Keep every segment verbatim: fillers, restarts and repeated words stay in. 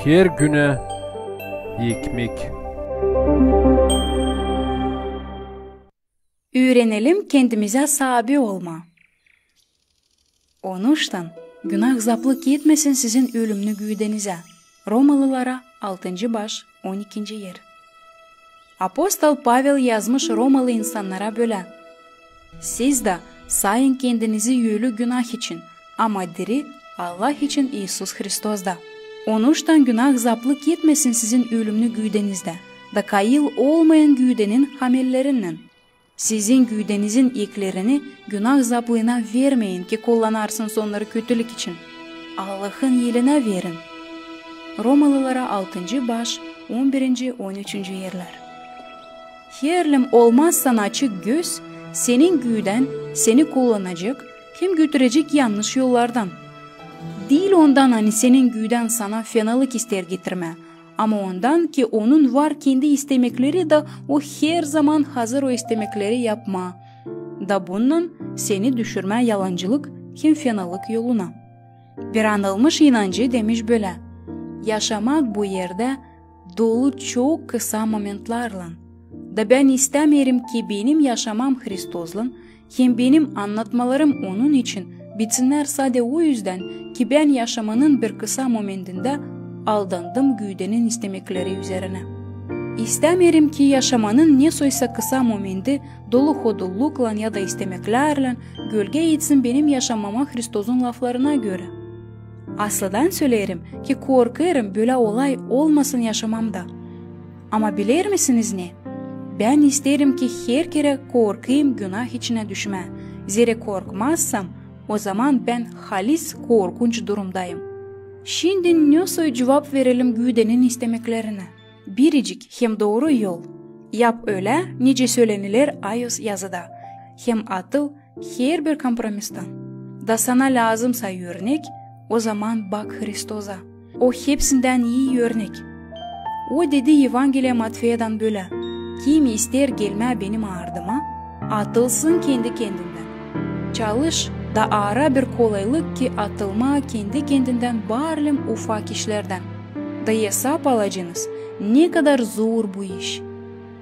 Her günä ekmek. Üürenelim kendimizä saabi olmaa. Onuştan günah zaplık etmesin sizin ölümnü güüdenizä. Romalılara altıncı baş, on ikinci er. Apostol Pavel yazmış romalı insannara bölä: Siz dä sayın kendinizi ölü günah için, ama diri Allah için İisus Hristosda. Onuştan günah zaplık etmesin sizin ölümnü güüdenizä, da kayıl olmayın güüdenin hamellerinnän. Sizin güüdenizin eklerini günah zaplığına vermeyin, ki kullanarsınız onnarı kötülük için. Allahın elinä verin. Romalılara altıncı baş, on birinci, on üçüncü erlär. Herliim olmazsan açık göz, senin güüdän seni kullanacek hem götürecek yannış yollardan. Diil ondan, ani senin güüdän sana fenalık isteer getirmää, ama ondan, ki onun var kendi istemekleri da o herzaman hazır o istemekleri yapmaa, da bunnan seni düşürmää yalancılık hem fenalık yoluna. Bir anılmış inancı demiş bölä: Yaşamak bu erdä dolu çok kısa momentlarlan. Da bän istämeerim, ki benim yaşamam Hristoslan hem benim annatmalarım onun için bitsinnär sade o üzdän, ki bän yaşamanın bir kısa momentindä aldandım güüdenin istemekleri üzerinä. İstämeerim, ki yaşamanın nesoysa kısa momenti dolu hodulluklan ya da istemeklärlän gölgä etsin benim yaşamama Hristosun laflarına görä. Aslıdan söleerim, ki korkêrım, bölä olay olmasın yaşamamda. Ama bilersiniz ne? Bän isteerim, ki her kerä korkayım günah içinä düşmää. Zerä korkmazsam, ozaman bän halis korkunç durumdayım. Şindi nesoy cuvap verelim güüdenin istemeklerinä? Biricik hem dooru yol: yap ölä, nicä söleniler ayuz yazıda, hem atıl herbir kompromistan. Da sana lääzımsa örnek, ozaman bak Hristosa. O hepsindän ii örnek. O dedi Evangeliya Matfeydän bölä: Kim isteer gelmää benim ardıma, atılsın kendi-kendindän. Çalış da ara bir kolaylık, ki atılmaa kendi-kendindän barliim ufak işlerdän. Da esap alacenız, ne kadar zor bu iş.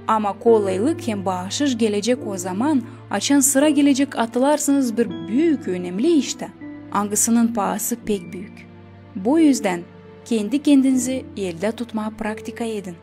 Ama kolaylık hem baaşış gelecek ozaman, açan sıra gelecek atılarsınız bir büük, önemli iştä, angısının paası pek büük. Bu üzdän kendi-kendinizi eldä tutmaa praktika edin.